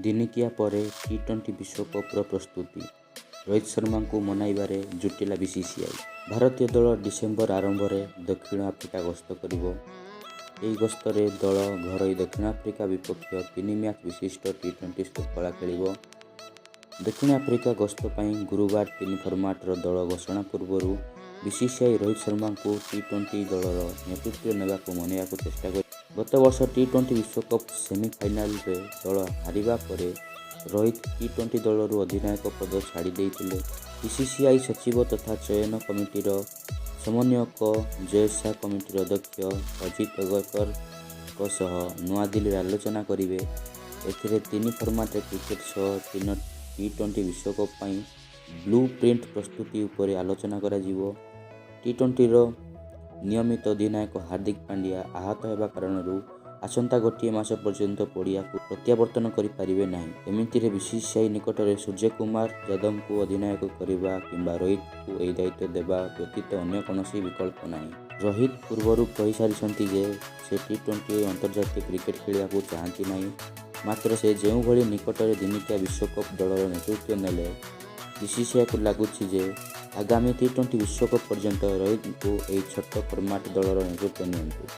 ଦିନିକିଆ ପରେ ଟି-ଟ୍ୱେଣ୍ଟି ବିଶ୍ୱକପ୍ର ପ୍ରସ୍ତୁତି, ରୋହିତ ଶର୍ମାଙ୍କୁ ମନାଇବାରେ ଜୁଟିଲା ବିସିସିଆଇ। ଭାରତୀୟ ଦଳ ଡିସେମ୍ବର ଆରମ୍ଭରେ ଦକ୍ଷିଣ ଆଫ୍ରିକା ଗସ୍ତ କରିବ। ଏହି ଗସ୍ତରେ ଦଳ ଘରୋଇ ଦକ୍ଷିଣ ଆଫ୍ରିକା ବିପକ୍ଷ ତିନି ମ୍ୟାଚ୍ ବିଶିଷ୍ଟ ଟି-ଟ୍ୱେଣ୍ଟି ଶୃଙ୍ଖଳା ଖେଳିବ। ଦକ୍ଷିଣ ଆଫ୍ରିକା ଗସ୍ତ ପାଇଁ ଗୁରୁବାର ତିନି ଫର୍ମାଟର ଦଳ ଘୋଷଣା ପୂର୍ବରୁ ବିସିସିଆଇ ରୋହିତ ଶର୍ମାଙ୍କୁ ଟି-ଟ୍ୱେଣ୍ଟି ଦଳର ନେତୃତ୍ୱ ନେବାକୁ ମନାଇବାକୁ ଚେଷ୍ଟା କରିଛି। ଗତବର୍ଷ ଟି-ଟ୍ୱେଣ୍ଟି ବିଶ୍ୱକପ୍ ସେମିଫାଇନାଲରେ ଦଳ ହାରିବା ପରେ ରୋହିତ ଟି-ଟ୍ୱେଣ୍ଟି ଦଳରୁ ଅଧିନାୟକ ପଦ ଛାଡ଼ି ଦେଇଥିଲେ। ବିସିସିଆଇ ସଚିବ ତଥା ଚୟନ କମିଟିର ସମନ୍ୱୟକ ଜୟ ଶାହ କମିଟିର ଅଧ୍ୟକ୍ଷ ଅଜିତ ଅଗରକରଙ୍କ ସହ ନୂଆଦିଲ୍ଲୀରେ ଆଲୋଚନା କରିବେ। ଏଥିରେ ତିନି ଫର୍ମାଟରେ କ୍ରିକେଟ ସହ ଟି-ଟ୍ୱେଣ୍ଟି ବିଶ୍ୱକପ୍ ପାଇଁ ବ୍ଲୁ ପ୍ରିଣ୍ଟ ପ୍ରସ୍ତୁତି ଉପରେ ଆଲୋଚନା କରାଯିବ। ଟି-ଟ୍ୱେଣ୍ଟିର ନିୟମିତ ଅଧିନାୟକ ହାର୍ଦ୍ଦିକ ପାଣ୍ଡ୍ୟା ଆହତ ହେବା କାରଣରୁ ଆସନ୍ତା ଗୋଟିଏ ମାସ ପର୍ଯ୍ୟନ୍ତ ପଡ଼ିଆକୁ ପ୍ରତ୍ୟାବର୍ତ୍ତନ କରିପାରିବେ ନାହିଁ। ଏମିତିରେ ବିସିସିଆଇ ନିକଟରେ ସୂର୍ଯ୍ୟକୁମାର ଯାଦବଙ୍କୁ ଅଧିନାୟକ କରିବା କିମ୍ବା ରୋହିତଙ୍କୁ ଏହି ଦାୟିତ୍ୱ ଦେବା ବ୍ୟତୀତ ଅନ୍ୟ କୌଣସି ବିକଳ୍ପ ନାହିଁ। ରୋହିତ ପୂର୍ବରୁ କହିସାରିଛନ୍ତି ଯେ ସେ ଟି-ଟ୍ୱେଣ୍ଟି ଅନ୍ତର୍ଜାତୀୟ କ୍ରିକେଟ ଖେଳିବାକୁ ଚାହାନ୍ତି ନାହିଁ। ମାତ୍ର ସେ ଯେଉଁଭଳି ନିକଟରେ ଦିନିକିଆ ବିଶ୍ୱକପ୍ ଦଳର ନେତୃତ୍ୱ ନେଲେ, ବିସିସିଆଇକୁ ଲାଗୁଛି ଯେ ଆଗାମୀ ଟି-ଟ୍ୱେଣ୍ଟି ବିଶ୍ୱକପ୍ ପର୍ଯ୍ୟନ୍ତ ରୋହିତଙ୍କୁ ଏହି ଛୋଟ ଫର୍ମାଟ ଦଳର ନେତୃତ୍ୱ ନିଅନ୍ତୁ।